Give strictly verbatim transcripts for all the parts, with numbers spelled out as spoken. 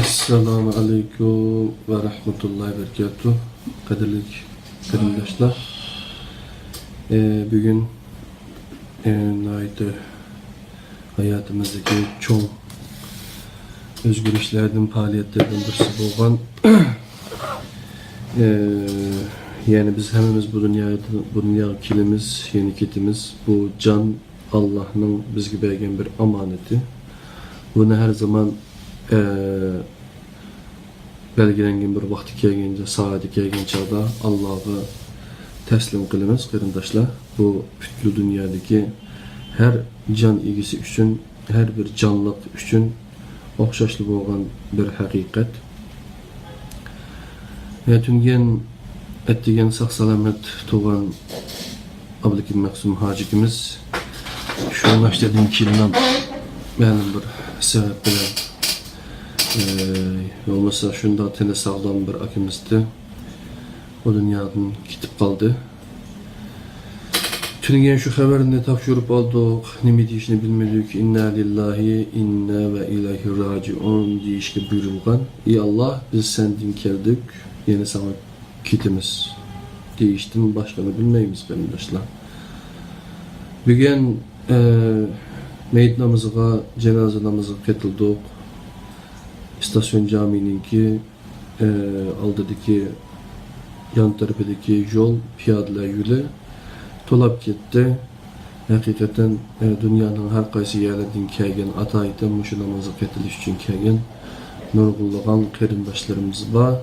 ئەسسالامۇ ئەلەيكۇم ۋە رەھمەتۇللاھى ۋە بەرىكاتۇھ. قەدىرلىك قېرىنداشلار، ئە، بۈگۈن، ئە، ناھايىتى ھاياتىمىزدىكى چوڭ ئۆزگىرىشلەردىن، پائالىيەتلەردىن بىرسى بولغان، ئە، يەنى بىز ھەممىمىز بۇ دۇنيادا، بۇ دۇنياغا كېلىمىز، يەنە كېتىمىز. بۇ جان ئاللاھنىڭ بىزگە بەرگەن بىر ئامانىتى. بۇنى ھەر زامان، ئە، بەلگىلەنگەن بىر ۋاقتى كەلگەن، سائىتى كەلگەن چاغدا ئاللاغا تەسلىم قىلىمىز، قېرىنداشلار. بۇ پۈتكۈل دۇنيادىكى ھەر جان ئىگىسى ئۈچۈن، ھەر بىر جانلىق ئۈچۈن ئوخشاشلا بولغان بىر ھەقىقەت. ۋە تۈنۈگۈن ئەتىگەن ساق-سالامەت تۇغان ئابلىكىم مەخسۇم ھاجىكىمىز شۇ ناشتىدىن كېيىنلا مەلۇم بىر سەۋەب بىلەن، ئە، بولمىسا شۇنداق تېنى ساغلام بىر ئاكىمىزدى، ئۇ دۇنيادىن كېتىپ قالدى. تۈنۈگۈن شۇ خەۋەرنى تاپشۇرۇپ ئالدۇق. نېمە دېيىشنى بىلمىدۇق. ئىننا لىللاھى ئىننا ۋە ئىلەيھى راجىئۇن دېيىشكە بۇيرۇلغان. ئى ئاللاھ، بىز سەندىن كەلدۇق، يەنە ساڭا كېتىمىز دېيىشتىن باشقىنى بىلمەيمىز، قېرىنداشلار. بۈگۈن، ئە، مەيىت نامىزىغا، جانازا نامىزىغا قېتىلدۇق. ئىستاسيون جامىنىڭكى، ئە، ئالدىدىكى، يان تەرىپىدىكى يول پىيادىلەر يولى تولاپ كەتتى. ھەقىقەتەن، ئە، دۇنيانىڭ ھەر قايسى يەرلىرىدىن كەلگەن، ئاتايىتەن مۇشۇ نامازغا قېتىلىش ئۈچۈن كەلگەن نۇرغۇنلىغان قېرىنداشلىرىمىز بار.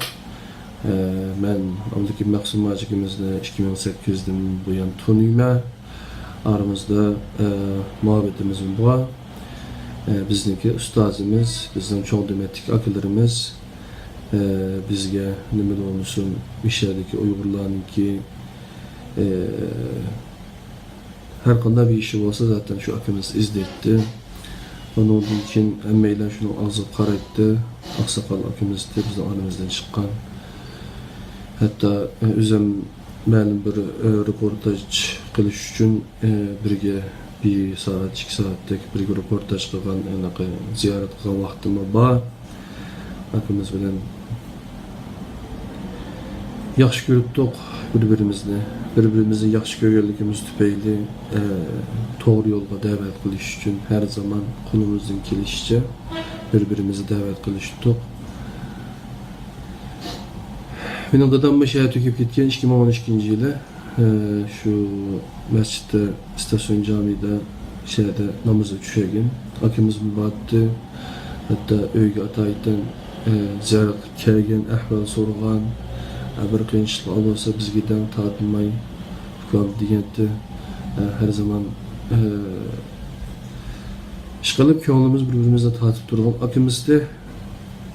ئە، مەن ئابلىكىم مەخسۇم ھاجىكىمىزنى ئىككى مىڭ سەككىزدىن بۇيان تونۇيمەن. ئارىمىزدا، ئە، مۇھەببىتىمىزمۇ بار. ئە، بىزنىڭكى ئۇستازىمىز، بىزنىڭ چوڭ دېمەتلىك ئاكىلىرىمىز، ئە، بىزگە نېمە بولمىسۇن، مۇشۇ يەردىكى ئۇيغۇرلارنىڭكى، ئە، ھەر قانداق بىر ئىشى بولسا، زاتەن شۇ ئاكىمىز ئىزدەيتتى. ئۇنىڭدىن كېيىن ھەممەيلەن شۇنىڭ ئاغزىغا قارايتتى. ئاقساقال ئاكىمىزدى بىزنىڭ ئارىمىزدىن چىققان. ھەتتا، ئە، ئۆزۈم مەلۇم بىر، ئە، رېپورتاژ قىلىش ئۈچۈن، ئە، بىرگە بىر سائەت، ئىككى سائەتتەك بىرگە رېپورتاژ قىلغان، ھېلىقى زىيارەت قىلغان ۋاقتىممۇ بار. ئاكىمىز بىلەن ياخشى كۆرۈپتۇق بىر-بىرىمىزنى. بىر-بىرىمىزنى ياخشى كۆرگەنلىكىمىز تۈپەيلى، ئە، توغرا يولغا دەۋەت قىلىش ئۈچۈن ھەر زامان قولىمىزدىن كېلىشىچە بىر-بىرىمىزنى دەۋەت قىلىشتۇق. مېنىڭ داداممۇ شەھەر تۈگەپ كەتكەن ئىككى مىڭ ئون ئىككىنچى يىلى، ئە، شۇ مەسچىتتە، ئىستاسيون جامىدا، شەھەردە نامازغا چۈشەرگەن. ئاكىمىزمۇ بارتتى. ھەتتا ئۆيگە ئاتايىتەن، ئە، زىيارەت قىلىپ كەلگەن، ئەھۋال سورىغان. ئە، بىر قىيىنچىلىق بولسا بىزگە دەڭ، تارتىنماي، ئۇكام دېگەنتى. ئە، ھەر زامان، ئە، ئىشقىلىپ كۆڭلىمىز بىر-بىرىمىزنى تارتىپ تۇرغان ئاكىمىزدى.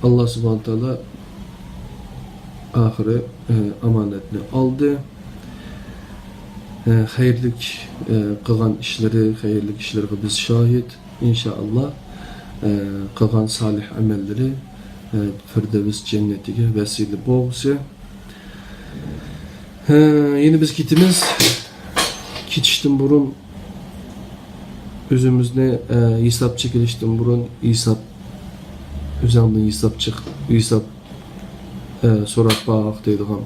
ئاللا سۇبھانە تائالا ئاخىرى، ئە، ئامانەتنى ئالدى. ئە، خەيرلىك، ئە، قىلغان ئىشلىرى، خەيرلىك ئىشلىرىغا بىز شاھىت. ئىنشائاللا، ئە، قىلغان سالىھ ئەمەللىرى، ئە، فىردەۋس جەننىتىگە ۋەسىلە بولغۇسى. ئە، يەنە بىز كېتىمىز. كېتىشتىن بۇرۇن ئۆزىمىزنى، ئە، ھېساب چېكىلىشتىن بۇرۇن ھېساب، ئۆزۈڭدىن ھېساب چىق-، ھېساب، ئە، سوراپ باق دەيدىغان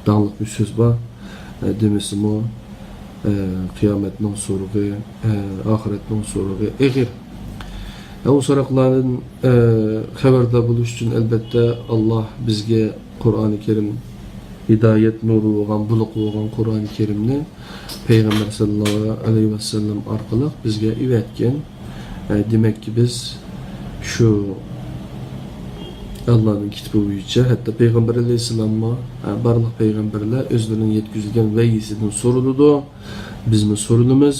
داڭلىق بىر سۆز بار. ئە، دېمىسىمۇ، ئە، قىيامەتنىڭ سورىقى، ئە، ئاخىرەتنىڭ سورىقى ئېغىر. ئە، ئۇ سوراقلاردىن، ئە، خەۋەردار بولۇش ئۈچۈن، ئەلبەتتە، ئاللا بىزگە قۇرئانى كەرىم، ھىدايەت نۇرى بولغان، بۇلىقى بولغان قۇرئانى كەرىمنى پەيغەمبەر سەللەللاھۇ ئەلەيھى ۋەسەللەم ئارقىلىق بىزگە ئەۋەتكەن. ئە، دېمەككى، بىز شۇ ئاللانىڭ كىتابى بويىچە، ھەتتا پەيغەمبەر ئەلەيھىسسالاممۇ، ئە، بارلىق پەيغەمبەرلەر ئۆزلىرىنىڭ يەتكۈزۈلگەن ۋەھىيسىدىن سورىلىدۇ، بىزمۇ سورىلىمىز.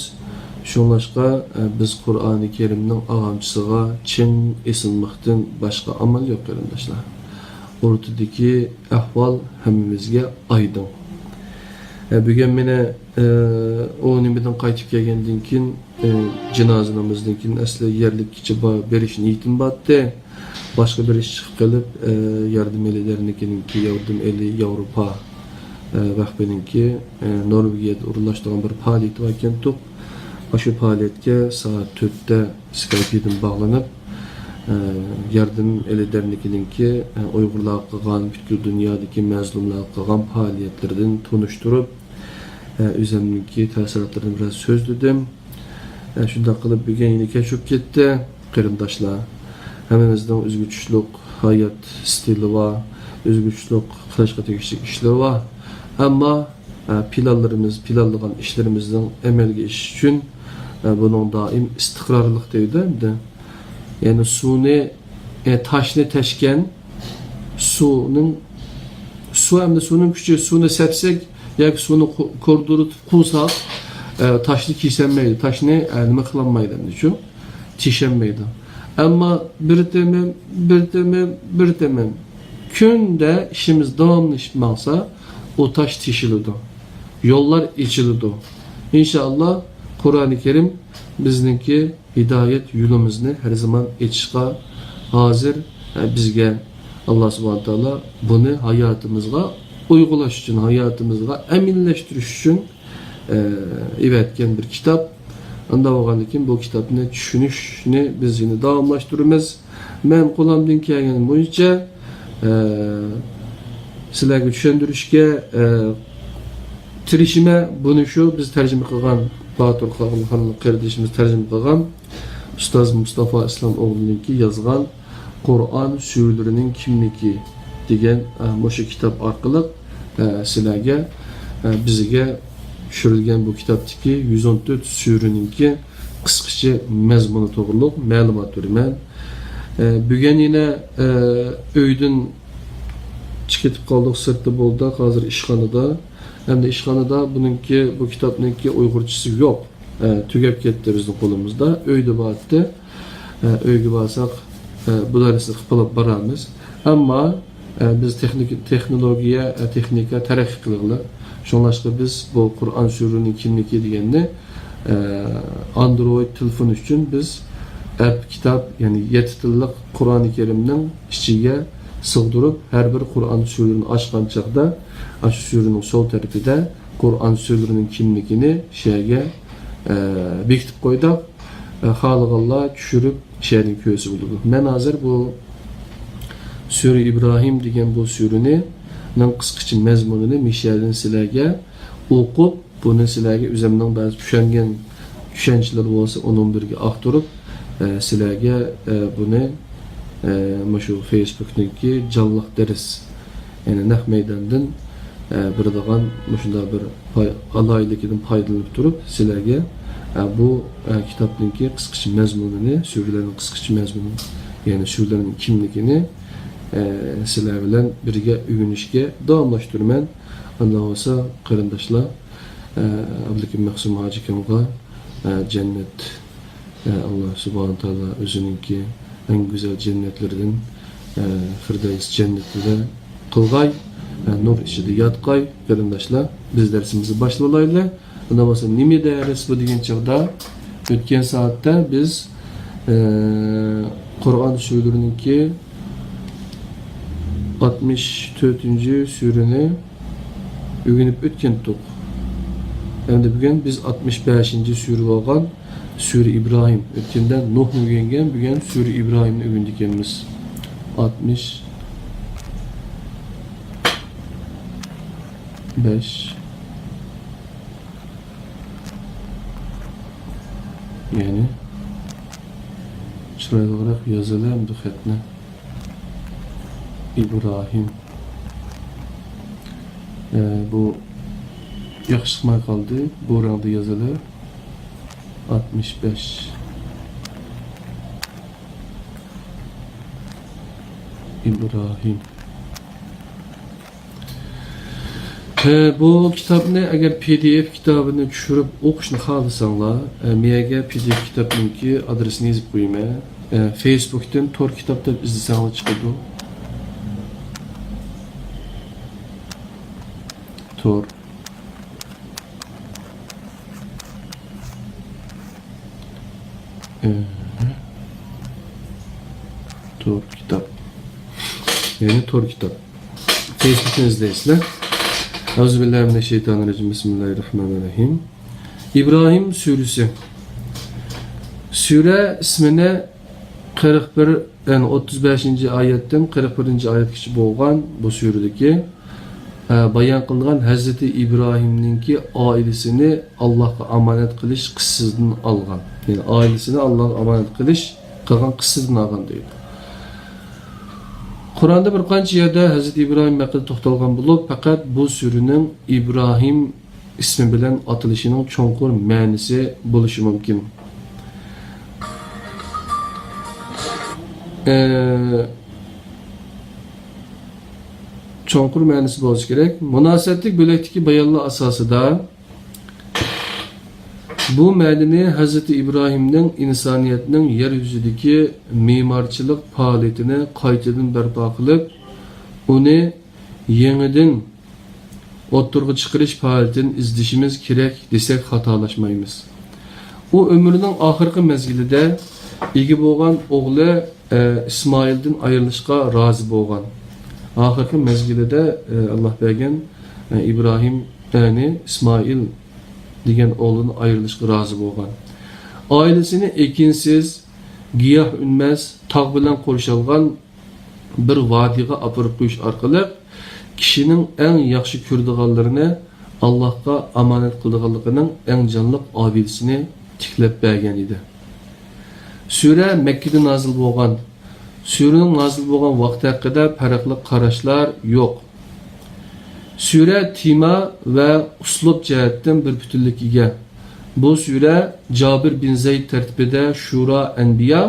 شۇڭلاشقا، ئە، بىز قۇرئانى كەرىمنىڭ ئاغامچىسىغا چىڭ ئېسىلماقتىن باشقا ئامال يوق، قېرىنداشلار. ئوتتۇرىدىكى ئەھۋال ھەممىمىزگە ئايدىڭ. ئە، بۈگۈن مېنى، ئە، ئۇ نېمىدىن قايتىپ كەلگەندىن كېيىن، ئە، جىنازا نامىزىدىن كېيىن ئەسلى يەرلىككىچە با-، بېرىش نىيىتىم بارتتى. باشقا بىر ئىش چىقىپ قېلىپ، ئە، ياردىم ئېلى دەرنىكىنىڭكى، ياردىم ئېلى ياۋروپا، ئە، ۋەقپىنىڭكى، ئە، نورۋېگىيەدە ئورۇنلاشتۇرغان بىر پائالىيىتى باركەنتۇق. ئاشۇ پائالىيەتكە سائەت تۆتتە سكايپىدىن باغلىنىپ، ئە، ياردىمى ئېلى دەرنىكىنىڭكى، ئە، ئۇيغۇرلارغا قىلغان، پۈتكۈل دۇنيادىكى مەزلۇملارغا قىلغان پائالىيەتلىرىدىن تونۇشتۇرۇپ، ئە، ئۆزۈمنىڭكى تەسىراتلىرىنى بىراز سۆزلىدىم. ئە، شۇنداق قىلىپ بۈگۈن يەنە كەچ بولۇپ كەتتى، قېرىنداشلار. ھەممىمىزنىڭ ئۆزگىچىلىك ھايات ئىستىلى بار، ئۆزگىچىلىك قىلىشقا تېگىشلىك ئىشلىرى بار. ئەمما، ئە، پىلانلىرىمىز، پىلانلىغان ئىشلىرىمىزنىڭ ئەمەلگە ئېشىشى ئۈچۈن، ئە، بۇنىڭ دائىم ئىستىقرارلىق دەيدۇ ئەمدى. يەنى سۇنى، ئە، تاشنى تەشكەن، سۇنىڭ، سۇ ئەمدى سۇنىڭ كۈچى، سۇنى سەپسەك ياكى سۇنى قۇ-، كوردۇرۇتۇپ قۇۋساق، ئە، تاشنى كېسەلمەيدۇ، تاشنى، ئە، نېمە قىلالمايدۇ ئەمدى شۇ؟ تېشەلمەيدۇ. ئەمما بىر تېمىم، بىر تېمىم، بىر تېمىم. كۈندە ئىشىمىز داۋاملىشىپ ماڭسا، ئۇ تاش تېشىلىدۇ. يوللار ئېچىلىدۇ. ئىنشائاللا، قۇرئانى كەرىم بىزنىڭكى ھىدايەت يولىمىزنى ھەر زامان ئېچىشقا ھازىر، ئە، بىزگە ئاللا سۇبھانە تائالا بۇنى ھاياتىمىزغا ئۇيغۇنلاش ئۈچۈن، ھاياتىمىزغا ئەمەلىيلەشتۈرۈش ئۈچۈن، ئە، ئېۋەتكەن بىر كىتاب. ئۇنداق بولغاندىكىن بۇ كىتابنى چۈشىنىشنى بىز يەنە داۋاملاشتۇرىمىز. مەن قولۇمدىن كەلگەن بويىچە، ئە، سىلەرگە چۈشەندۈرۈشكە، ئە، تىرىشىمەن. بۇنى شۇ بىز تەرجىمە قىلغان، باتۇر قاغىلخان قېرىندىشىمىز تەرجىمە قىلغان ئۇستاز مۇستافا ئىسلام ئوغلىنىڭكى يازغان قۇرئان سۈرىلىرىنىڭ كىملىكى دېگەن، ئە، مۇشۇ كىتاب ئارقىلىق، ئە، سىلەرگە، ئە، بىزگە چۈشۈرۈلگەن بۇ كىتابتىكى يۈز ئون تۆت سۈرىنىڭكى قىسقىچە مەزمۇنى توغرۇلۇق مەلۇمات بېرىمەن. ئە، بۈگۈن يەنە، ئە، ئۆيدىن چىقىپ كېتىپ قالدۇق، سىرتتا بولدۇق، ھازىر ئىشخانىدا. ئەمدى ئىشخانىدا بۇنىڭكى، بۇ كىتابنىڭكى ئۇيغۇرچىسى يوق. ئە، تۈگەپ كەتتى بىزنىڭ قولىمىزدا. ئۆيدە بارتتى. ئە، ئۆيگە بارساق، ئە، بۇ دەرسنى قىلىپ بارىمىز. ئەمما، ئە، بىز تېخنىك-، تېخنولوگىيە، ئە، تېخنىكا تەرەققىي قىلغىلى. شۇڭلاشقا بىز بۇ قۇرئان سۈرىنىڭ كىملىكى دېگەننى، ئە، ئاندرويد تېلېفون ئۈچۈن بىز ئەپ كىتاب، يەنى يەتتە تىللىق قۇرئانى كەرىمنىڭ ئىچىگە سىغدۇرۇپ، ھەر بىر قۇرئان سۈرىلىرىنى ئاچقان چاغدا، ئاشۇ سۈرىنىڭ سول تەرىپىدە قۇرئان سۈرىلىرىنىڭ كىملىكىنى شۇ يەرگە، ئە، بېكىتىپ قويدۇق. ئە، خالىغانلار چۈشۈرۈپ شۇ يەردىن كۆرسە بولىدۇ. مەن ھازىر بۇ سۈرە ئىبراھىم دېگەن بۇ سۈرىنىڭ قىسقىچە مەزمۇنىنى مۇشۇ يەردىن سىلەرگە ئوقۇپ، بۇنى سىلەرگە ئۆزۈمنىڭ بەزى چۈشەنگەن چۈشەنچىلىرى بولسا، ئۇنىڭ بىرگە ئاختۇرۇپ، ئە، سىلەرگە، ئە، بۇنى، ئە، مۇشۇ فېيسبۇكتىكى جانلىق دەرس، يەنى نەق مەيداندىن، ئە، بېرىدىغان مۇشۇنداق بىر پاي-، ئالاھىدىلىكىدىن پايدىلىنىپ تۇرۇپ، سىلەرگە، ئە، بۇ، ئە، كىتابنىڭكى قىسقىچە مەزمۇنىنى، سۈرىلەرنىڭ قىسقىچە مەزمۇنى، يەنى سۈرىلەرنىڭ كىملىكىنى، ئە، سىلەر بىلەن بىرگە ئۆگىنىشكە داۋاملاشتۇرىمەن. ئاندىن بولسا، قېرىنداشلار، ئە، ئابلىكىم مەخسۇم ھاجىكامغا، ئە، جەننەت، ئە، ئاللا سۇبھانە تائالا ئۆزىنىڭكى ئەڭ گۈزەل جەننەتلىرىدىن، ئە، فىردەۋس جەننىتىدە قىلغاي، ئە، نۇر ئىچىدە ياتقاي. قېرىنداشلار، بىز دەرسىمىزنى باشلىۋالايلى. ئۇنداق بولسا، نېمە دەرس بۇ دېگەن چاغدا، ئۆتكەن سائەتتە بىز، ئە، قۇرئان سۈرىلىرىنىڭكى ئاتمىش تۆتىنچى سۈرىنى ئۆگىنىپ ئۆتكەنتۇق. ئەمدى بۈگۈن بىز ئاتمىش بەشىنچى سۈرە بولغان سۈرە ئىبراھىم. ئۆتكەندە نۇھنى ئۆگەنگەن، بۈگۈن سۈرە ئىبراھىمنى ئۆگىنىدىكەنمىز. ئاتمىش بەش. يەنى چىرايلىقراق يازىلى ئەمدى خەتنى. ئىبراھىم. ئە، بۇ ياخشى چىقماي قالدى. بۇ رەڭدە يازىلى. ئاتمىش بەش. ئىبراھىم. ھە، بۇ كىتابنى ئەگەر پى دى ئېف كىتابىنى چۈشۈرۈپ ئوقۇشنى خالىساڭلار، ئە، مەيەگە پى دى ئېف كىتابنىڭكى ئادرېسىنى يېزىپ قويىمەن. ئە، فېيسبۇكتىن تور كىتاب دەپ ئىزدىسەڭلار چىقىدۇ. تور. ئە، تور كىتاب. يەنى تور كىتاب. فېيسبۇكتىن ئىزدەيسىلەر. ئەئۇزۇبىللاھىمىنەششەيتانىررەجىم. بىسمىللاھىررەھمانىررەھىم. ئىبراھىم سۈرىسى. سۈرە ئىسمىنى قىرىق بىر يەنى ئوتتۇز بەشىنچى ئايەتتىن قىرىق بىرىنچى ئايەتكىچە بولغان بۇ سۈرىدىكى، ئە، بايان قىلىنغان ھەزرىتى ئىبراھىمنىڭكى ئائىلىسىنى ئاللاھقا ئامانەت قىلىش قىسسىسىدىن ئالغان. يەنى ئائىلىسىنى ئاللاھقا ئامانەت قىلىش، قىلغان قىسسىسىدىن ئالغان دەيدۇ. قۇرئاندا بىر قانچە يەردە ھەزرىتى ئىبراھىم ھەققىدە توختالغان بولۇپ، پەقەت بۇ سۈرىنىڭ ئىبراھىم ئىسمى بىلەن ئاتىلىشىنىڭ چوڭقۇر مەنىسى بولۇشى مۇمكىن. ئە، چوڭقۇر مەنىسى بولسا كېرەك. مۇناسىۋەتلىك بۆلەكتىكى بايانلار ئاساسىدا، بۇ مەدەنىي ھەزرىتى ئىبراھىمنىڭ ئىنسانىيەتنىڭ يەر يۈزىدىكى مېمارچىلىق پائالىيىتىنى قايتىدىن بەرپا قىلىپ، ئۇنى يېڭىدىن ئوتتۇرىغا چىقىرىش پائالىيىتىنى ئىزدىشىمىز كېرەك دېسەك خاتالاشمايمىز. ئۇ ئۆمرىنىڭ ئاخىرقى مەزگىلىدە ئىگە بولغان ئوغلى، ئە، ئىسمائىلدىن ئايرىلىشقا رازى بولغان. ئاخىرقى مەزگىلىدە، ئە، ئاللاھ بەرگەن، ئە، ئىبراھىم، يەنى ئىسمائىل دېگەن ئوغلىدىن ئايرىلىشقا رازى بولغان. ئائىلىسىنى ئېكىنسىز، گىياھ ئۈنمەس، تاغ بىلەن قورشالغان بىر ۋادىغا ئاپىرىپ قويۇش ئارقىلىق كىشىنىڭ ئەڭ ياخشى كۆرىدىغانلىرىنى ئاللاھقا ئامانەت قىلىدىغانلىقىنىڭ ئەڭ جانلىق ئابىدىسىنى تىكلەپ بەرگەن ئىدى. سۈرە مەككىدە نازىل بولغان. سۈرىنىڭ نازىل بولغان ۋاقتى ھەققىدە پەرقلىق قاراشلار يوق. سۈرە تېما ۋە ئۇسلۇب جەھەتتىن بىر پۈتۈنلۈككە ئىگە. بۇ سۈرە جابىر بىن زەيد تەرتىپىدە شۇرا ئەنبىيا،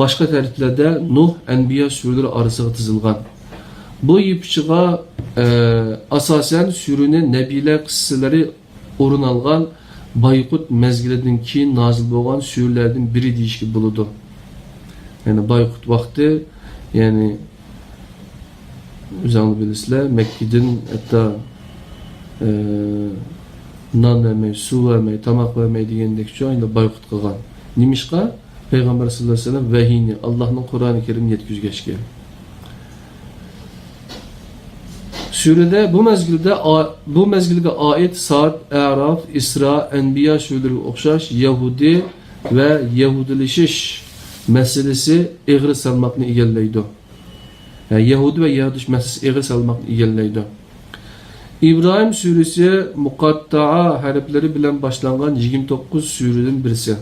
باشقا تەرتىپلەردە نۇھ ئەنبىيا سۈرىلىرى ئارىسىغا تىزىلغان. بۇ يىپ ئۇچىغا، ئە، ئاساسەن سۈرىنى نەبىيلەر قىسسىلىرى ئورۇن ئالغان بايقۇت مەزگىلىدىن كېيىن نازىل بولغان سۈرىلەردىن بىرى دېيىشكە بولىدۇ. يەنى بايقۇت ۋاقتى، يەنى ئۆزۈڭلار بىلىسىلەر، مەككىدىن ھەتتا، ئە، نان بەرمەي، سۇ بەرمەي، تاماق بەرمەي دېگەندەكچۇ، ئەمدى بايقۇت قىلغان. نېمىشقا؟ پەيغەمبەر سەللەللاھۇ ئەلەيھى ۋەسەللەم ۋەھىينى، ئاللاھنىڭ قۇرئانى كەرىمنى يەتكۈزگەچكە. سۈرىدە بۇ مەزگىلدە ئا-، بۇ مەزگىلگە ئائىت ساد، ئەراف، ئىسرا، ئەنبىيا سۈرىلىرىگە ئوخشاش يەھۇدىي ۋە يەھۇدىيلىشىش مەسىلىسى ئېغىر سالماقنى ئىگىلەيدۇ. ھە، يەھۇدىي ۋە يەھۇدىيلىشىش مەسىلىسى ئېغىر سالماقنى ئىگىلەيدۇ. ئىبراھىم سۈرىسى مۇقەتتەئە ھەرپلىرى بىلەن باشلانغان يىگىرمە توققۇز سۈرىدىن بىرسى.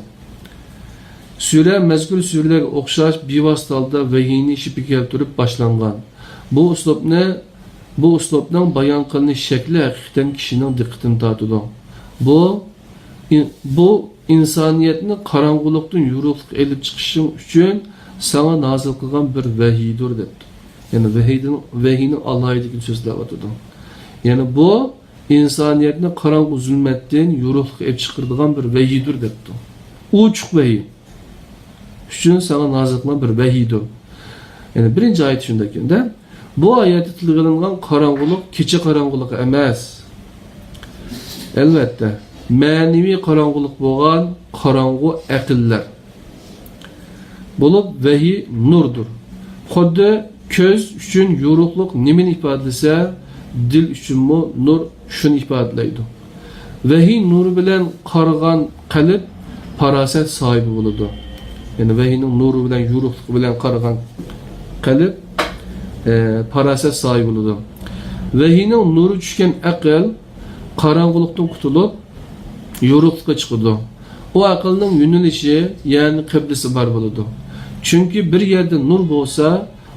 سۈرە مەزكۇر سۈرىلەرگە ئوخشاش بىۋاسىتە ھالدا ۋەھىينى شىپە كەلتۈرۈپ باشلانغان. بۇ ئۇسلۇبنى، بۇ ئۇسلۇبنىڭ بايان قىلىنىش شەكلى ھەقىقەتەن كىشىنىڭ دىققىتىنى تارتىدۇ. بۇ، ئىن-، بۇ ئىنسانىيەتنى قاراڭغۇلۇقتىن يورۇقلۇققا ئېلىپ چىقىشىڭ ئۈچۈن ساڭا نازىل قىلغان بىر ۋەھىيدۇر، دەپتۇ. يەنى ۋەھىيدىن، ۋەھىينىڭ ئالاھىدىلىكىنى سۆزلەۋاتىدۇ. يەنى بۇ ئىنسانىيەتنى قاراڭغۇ زۇلمەتتىن يورۇقلۇققا ئېلىپ چىقىرىدىغان بىر ۋەھىيدۇر، دەپتۇ. ئوچۇق ۋەھىي. ئۈچۈن ساڭا نازىل قىلغان بىر ۋەھىيدۇر. يەنى بىرىنچى ئايەت شۇنداق ئىكەن-دە. بۇ ئايەتتە تىلغا ئېلىنغان قاراڭغۇلۇق كېچە قاراڭغۇلۇقى ئەمەس. ئەلۋەتتە، مەنىۋى قاراڭغۇلۇق بولغان قاراڭغۇ ئەقىللەر. بولۇپ، ۋەھىي نۇردۇر. خۇددى كۆز ئۈچۈن يورۇقلۇق نېمىنى ئىپادىلىسە، دىل ئۈچۈنمۇ نۇر شۇنى ئىپادىلەيدۇ. ۋەھىي نۇرى بىلەن قارىغان قەلب پاراسەت ساھىبى بولىدۇ. يەنى ۋەھىينىڭ نۇرى بىلەن، يورۇقلۇقى بىلەن قارىغان قەلب، ئە، پاراسەت ساھىبى بولىدۇ. ۋەھىينىڭ نۇرى چۈشكەن ئەقىل قاراڭغۇلۇقتىن قۇتۇلۇپ، يورۇقلۇققا چىقىدۇ. ئۇ ئەقىلنىڭ يۆنىلىشى، يەنى قىبلىسى بار بولىدۇ. چۈنكى بىر يەردە نۇر بولسا،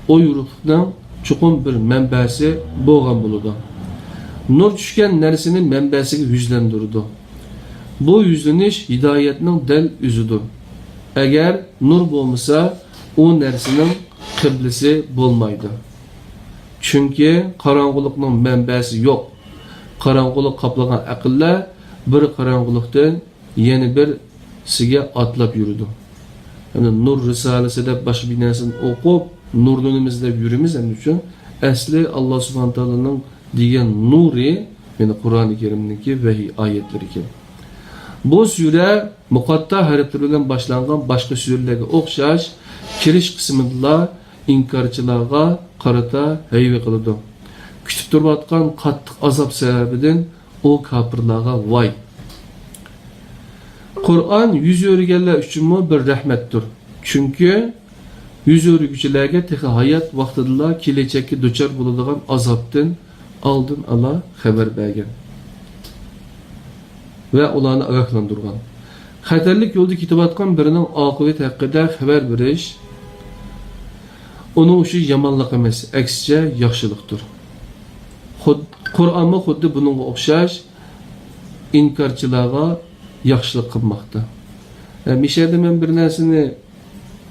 ئۇ يورۇقلۇقنىڭ چوقۇم بىر مەنبەسى بولغان بولىدۇ. نۇر چۈشكەن نەرسىنى مەنبەسىگە يۈزلەندۈرىدۇ. بۇ يۈزلىنىش ھىدايەتنىڭ دەل ئۆزىدۇر. ئەگەر نۇر بولمىسا، ئۇ نەرسىنىڭ قىبلىسى بولمايدۇ. چۈنكى قاراڭغۇلۇقنىڭ مەنبەسى يوق. قاراڭغۇلۇق قاپلىغان ئەقىللەر بىر قاراڭغۇلۇقتىن يەنە بىرسىگە ئاتلاپ يۈرىدۇ. يەنى نۇر رىسالىسى دەپ باشقا بىر نەرسىنى ئوقۇپ، نۇرلىنىمىز دەپ يۈرىمىز، ئەمدى ئۈچۈن ئەسلى ئاللا سۇبھانە تائالانىڭ دېگەن نۇرى، يەنى قۇرئانى كەرىمدىكى ۋەھىي ئايەتلىرى ئىكەن. بۇ سۈرە مۇقەتتا ھەرپلىرى بىلەن باشلانغان باشقا سۈرىلەرگە ئوخشاش، كىرىش قىسمىدىلا ئىنكارچىلارغا قارىتا ھەيۋە قىلىدۇ. كۈتۈپ تۇرۇۋاتقان قاتتىق ئازاب سەۋەبىدىن ئۇ كاپىرلارغا ۋاي! قۇرئان يۈز ئۆرۈگەنلەر ئۈچۈنمۇ بىر رەھمەتتۇر. چۈنكى يۈز ئۆرۈگۈچىلەرگە تېخى ھايات ۋاقتىدىلا كېلەچەككە دۇچار بولىدىغان ئازابتىن ئالدىن ئالا خەۋەر بەرگەن ۋە ئۇلارنى ئاگاھلاندۇرغان. خەتەرلىك يولدا كېتىۋاتقان بىرىنىڭ ئاقىۋىتى ھەققىدە خەۋەر بېرىش ئۇنىڭ ئۈچۈن يامانلىق ئەمەس، ئەكسىچە ياخشىلىقتۇر. خۇد-، قۇرئانمۇ خۇددى بۇنىڭغا ئوخشاش ئىنكارچىلارغا ياخشىلىق قىلماقتا. ئە، مىشەدە مەن بىر نەرسىنى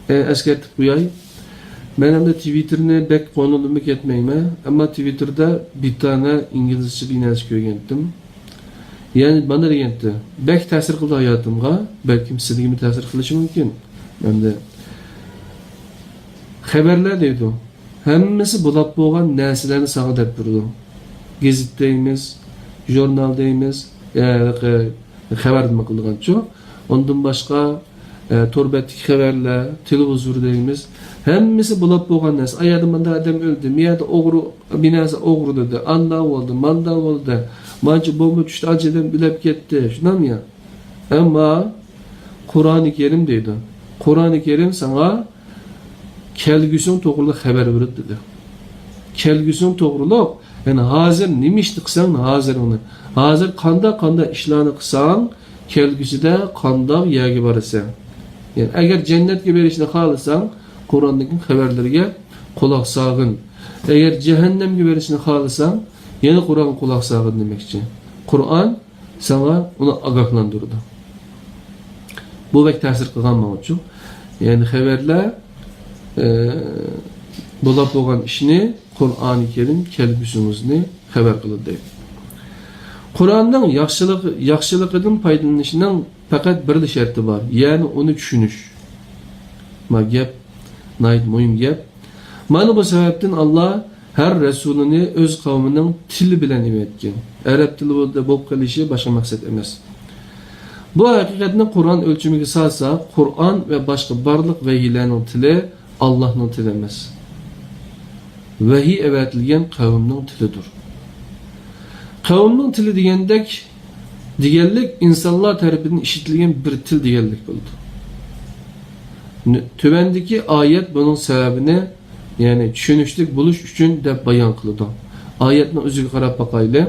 ئە، ئەسكەرتىپ قوياي. مەن ئەمدى تىۋىتتېرنى بەك قولۇمدىن كەتمەيمەن. ئەمما تىۋىتتېردا بىر دانە ئىنگلىزچە بىر نەرسە كۆرگەنتىم. يەنى مانا دېگەنتى، بەك تەسىر قىلدى ھاياتىمغا. بەلكىم سىزگىمۇ تەسىر قىلىشى مۇمكىن. ئەمدى خەۋەرلەر دەيدۇ. ھەممىسى بولاپ بولغان نەرسىلەرنى ساڭا دەپ بېرىدۇ. گېزىت دەيمىز، ژۇرنال دەيمىز، ئە، خەۋەر نېمە قىلىدىغانچۇ. ئۇندىن باشقا، ئە، تور بەتتىكى خەۋەرلەر، تېلېۋىزور دەيمىز. ھەممىسى بولاپ بولغان نەرسە. ئايەردە مۇنداق ئادەم ئۆلدى، مۇيەردە ئوغرى، بىر نەرسە ئوغرىلىدى، ئاندا بولدى، ماندا بولدى. مانچە بومبا چۈشتى، ئانچە ئادەم ئۆلۈپ كەتتى. شۇنداقمۇ يا؟ ئەمما قۇرئانى كەرىم دەيدۇ. قۇرئانى كەرىم ساڭا كەلگۈسىڭ توغرۇلۇق خەۋەر بېرىدۇ دېدى. كەلگۈسىڭ توغرۇلۇق، يەنى ھازىر نېمە ئىشنى قىلساڭ، ھازىرىڭنى، ھازىر قانداق، قانداق ئىشلارنى قىلساڭ، كەلگۈسىدە قانداق يەرگە بارىسەن. يەنى ئەگەر جەننەتكە بېرىشنى خالىساڭ، قۇرئاندىكى خەۋەرلەرگە قۇلاق سالغىن. ئەگەر جەھەننەمگە بېرىشنى خالىساڭ، يەنە قۇرئانغا قۇلاق سالغىن دېمەكچى. قۇرئان ساڭا ئۇنى ئاگاھلاندۇرىدۇ. بۇ بەك تەسىر قىلغان ماڭىچۇ. يەنى خەۋەرلەر، ئە، بولاپ بولغان ئىشنى، قۇرئانى كەرىم كەلگۈسىڭىزنى خەۋەر قىلىدۇ. قۇرئاننىڭ ياخشىلىق، ياخشىلىقىدىن پايدىلىنىشنىڭ پەقەت بىرلا شەرتى بار، يەنى ئۇنى چۈشىنىش. ما گەپ ناھايىتى مۇھىم گەپ. مانا بۇ سەۋەبتىن ئاللا ھەر رەسۇلىنى ئۆز قەۋمىنىڭ تىلى بىلەن ئەۋەتكەن. ئەرەب تىلى بولۇپ قېلىشى باشقا مەقسەت ئەمەس. بۇ ھەقىقەتنى قۇرئان ئۆلچىمىگە سالسا، قۇرئان ۋە باشقا بارلىق ۋەھىيلەرنىڭ تىلى ئاللاھنىڭ تىلى ئەمەس. ۋەھىي ئەۋەتىلگەن قەۋمنىڭ تىلىدۇر. قەۋمنىڭ تىلى دېگەندەك، دېگەنلىك ئىنسانلار تەرىپىدىن ئىشلىتىلگەن بىر تىل دېگەنلىك بولىدۇ. نۆ-، تۆۋەندىكى ئايەت بۇنىڭ سەۋەبىنى، يەنى چۈشىنىشلىك بولۇش ئۈچۈن دەپ بايان قىلىدۇ. ئايەتنىڭ ئۆزىگە قاراپ باقايلى.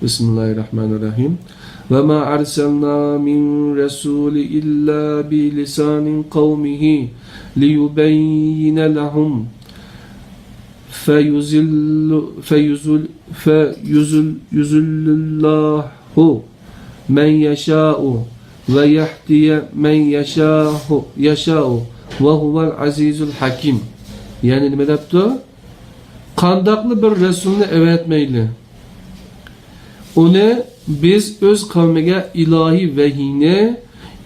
بىسمىللاھىررەھمانىررەھىم. وما أرسلنا من رسول إلا بلسان قومه ليبين لهم فيضل، فيضل، فيضل، يضل الله من يشاء ويهدي من يشاء، يشاء وهو العزيز الحكيم. يەنى نېمە دەپتۇ؟ قانداقلا بىر رەسۇلنى ئەۋەتمەيلى. ئۇنى بىز ئۆز قەۋمىگە ئىلاھىي ۋەھىينى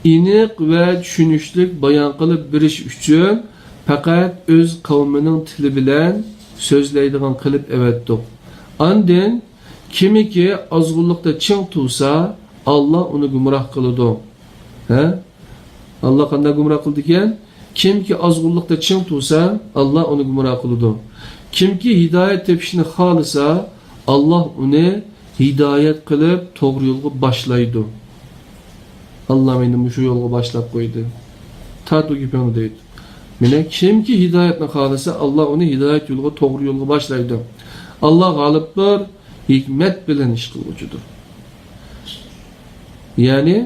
ئېنىق ۋە چۈشىنىشلىك بايان قىلىپ بېرىش ئۈچۈن پەقەت ئۆز قەۋمىنىڭ تىلى بىلەن سۆزلەيدىغان قىلىپ ئەۋەتتۇق. ئاندىن كىمكى ئازغۇنلۇقتا چىڭ تۇرسا، ئاللا ئۇنى گۇمراھ قىلىدۇ. ھە؟ ئاللا قانداق گۇمراھ قىلىدىكەن؟ كىمكى ئازغۇنلۇقتا چىڭ تۇرسا، ئاللا ئۇنى گۇمراھ قىلىدۇ. كىمكى ھىدايەت تېپىشنى خالىسا، ئاللا ئۇنى ھىدايەت قىلىپ توغرا يولغا باشلايدۇ. ئاللا مېنى مۇشۇ يولغا باشلاپ قويدى. تارت ئۇ گېپىڭنى دەيدۇ. مانا كىمكى ھىدايەتنى خالىسا، ئاللا ئۇنى ھىدايەت يولىغا، توغرا يولغا باشلايدۇ. ئاللا غالىپتۇر، ھېكمەت بىلەن ئىش قىلغۇچىدۇر. يەنى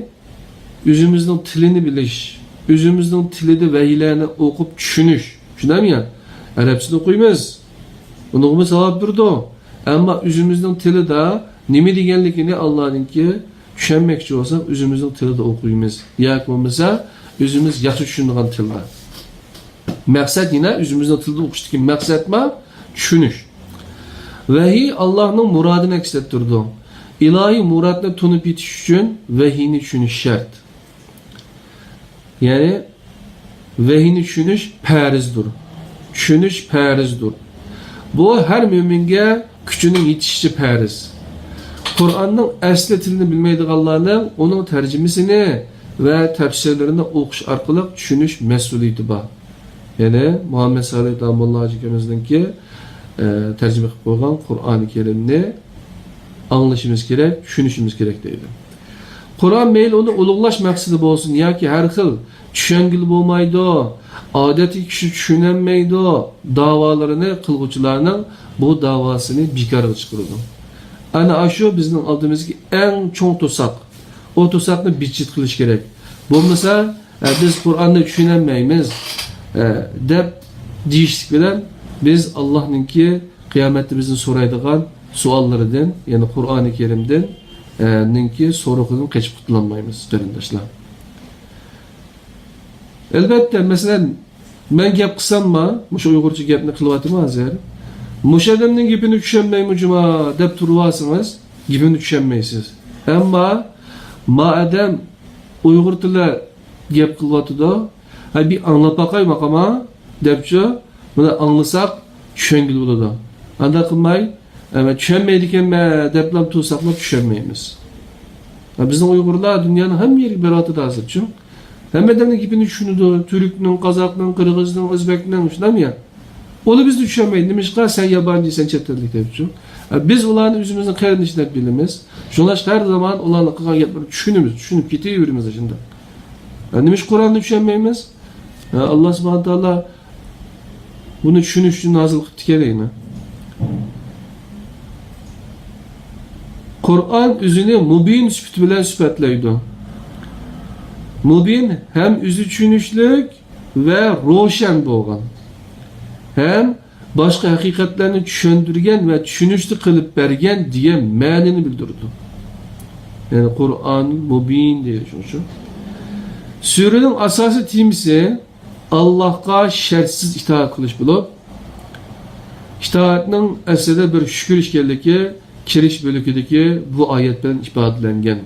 ئۆزىمىزنىڭ تىلىنى بىلىش، ئۆزىمىزنىڭ تىلىدا ۋەھىيلەرنى ئوقۇپ چۈشىنىش. شۇنداقمۇ يا؟ ئەرەبچىدە ئوقۇيمىز. ئۇنىڭغىمۇ ساۋاب بېرىدۇ. ئەمما ئۆزىمىزنىڭ تىلىدا نېمە دېگەنلىكىنى ئاللانىڭكى چۈشەنمەكچى بولساق، ئۆزىمىزنىڭ تىلىدا ئوقۇيمىز. ياكى بولمىسا، ئۆزىمىز ياخشى چۈشىنىدىغان تىلدا. مەقسەت يەنە ئۆزىمىزنىڭ تىلىدا ئوقۇشتىكى مەقسەتمۇ چۈشىنىش. ۋەھىي ئاللانىڭ مۇرادىنى ئەكس ئەتتۈرىدۇ. ئىلاھىي مۇرادنى تونۇپ يېتىش ئۈچۈن ۋەھىينى چۈشىنىش شەرت. يەنى ۋەھىينى چۈشىنىش پەرزدۇر. چۈشىنىش پەرزدۇر. بۇ ھەر مۆمىنگە كۈچىنىڭ يېتىشىچە پەرز. قۇرئاننىڭ ئەسلى تىلىنى بىلمەيدىغانلارنىڭ ئۇنىڭ تەرجىمىسىنى ۋە تەپسىرلىرىنى ئوقۇش ئارقىلىق چۈشىنىش مەسئۇلىيىتى بار. يەنى مۇھەممەد سالىھ داموللا ھاجى ئاكىمىزنىڭكى، ئە، تەرجىمە قىلىپ قويغان قۇرئانى كەرىمنى ئاڭلىشىمىز كېرەك، چۈشىنىشىمىز كېرەك دەيدۇ. قۇرئان مەيلى ئۇنى ئۇلۇغلاش مەقسىتى بولسۇن ياكى ھەر خىل چۈشەنگىلى بولمايدۇ، ئادەتتىكى كىشى چۈشىنەلمەيدۇ داۋالىرىنى قىلغۇچىلارنىڭ بۇ داۋاسىنى بىكارغا چىقىرىدۇ. ئەنە ئاشۇ بىزنىڭ ئالدىمىزدىكى ئەڭ چوڭ توساق. ئۇ توساقنى بىتچىت قىلىش كېرەك. بولمىسا، ئە، بىز قۇرئاننى چۈشىنەلمەيمىز، ئە، دەپ دېيىشلىك بىلەن بىز ئاللاھنىڭكى قىيامەتتە بىزدىن سورايدىغان سوئاللىرىدىن، يەنى قۇرئانى كەرىمدىن، ئە، نىڭكى سورىقىدىن قېچىپ قۇتۇلالمايمىز، قېرىنداشلار. ئەلۋەتتە، مەسىلەن، مەن گەپ قىلسامما، مۇشۇ ئۇيغۇرچە گەپنى قىلىۋاتىمەن ھازىر. مۇشۇ ئادەمنىڭ گېپىنى چۈشەنمەيمۇ جۇما دەپ تۇرۇۋالسىڭىز، گېپىمنى چۈشەنمەيسىز. ئەمما ما ئادەم ئۇيغۇر تىلى گەپ قىلىۋاتىدۇ. ھە، بىر ئاڭلاپ باقاي ماقاما دەپچۇ، بۇنى ئاڭلىساق چۈشەنگىلى بولىدۇ. ئانداق قىلماي، ئە، مەن چۈشەنمەيدىكەنمەن دەپلا تۇرساقلا چۈشەنمەيمىز. ھە، بىزنىڭ ئۇيغۇرلار دۇنيانىڭ ھەممە يېرىگە بېرىۋاتىدۇ ھازىرچۇ. ھەممە ئادەمنىڭ گېپىنى چۈشىنىدۇ. تۈركنىڭ، قازاقنىڭ، قىرغىزنىڭ، ئۆزبەكنىڭ، شۇنداقمۇ يا؟ ئۇلار بىزنى چۈشەنمەيدۇ. نېمىشقا؟ سەن يابانچى، سەن چەت ئەللىك دەپچۇ. ئە، بىز ئۇلارنى ئۆزىمىزنىڭ قېرىندىشى دەپ بىلىمىز. شۇڭلاشقا ھەر زامان ئۇلارنىڭ قىلغان گەپلىرىنى چۈشىنىمىز، چۈشىنىپ كېتىۋېرىمىز شۇنداق. ئە، نېمىشقا قۇرئاننى چۈشەنمەيمىز؟ ئە، ئاللا سۇبھانە تائالا بۇنى چۈشىنىش ئۈچۈن نازىل قىپتىكەن دەيمەن. قۇرئان ئۆزىنى مۇبىن سۈپىتى بىلەن سۈپەتلەيدۇ. مۇبىن ھەم ئۆزى چۈشىنىشلىك ۋە روشەن بولغان، ھەم باشقا ھەقىقەتلەرنى چۈشەندۈرگەن ۋە چۈشىنىشلىك قىلىپ بەرگەن دېگەن مەنىنى بىلدۈرىدۇ. يەنى قۇرئان مۇبىن دەيدۇ شۇنىڭ ئۈچۈن. سۈرىنىڭ ئاساسىي تېمىسى ئاللاھقا شەرتسىز ئىتائەت قىلىش بولۇپ، ئىتائەتنىڭ ئەسلىدە بىر شۈكۈر ئىكەنلىكى كىرىش بۆلىكىدىكى بۇ ئايەت بىلەن ئىپادىلەنگەن.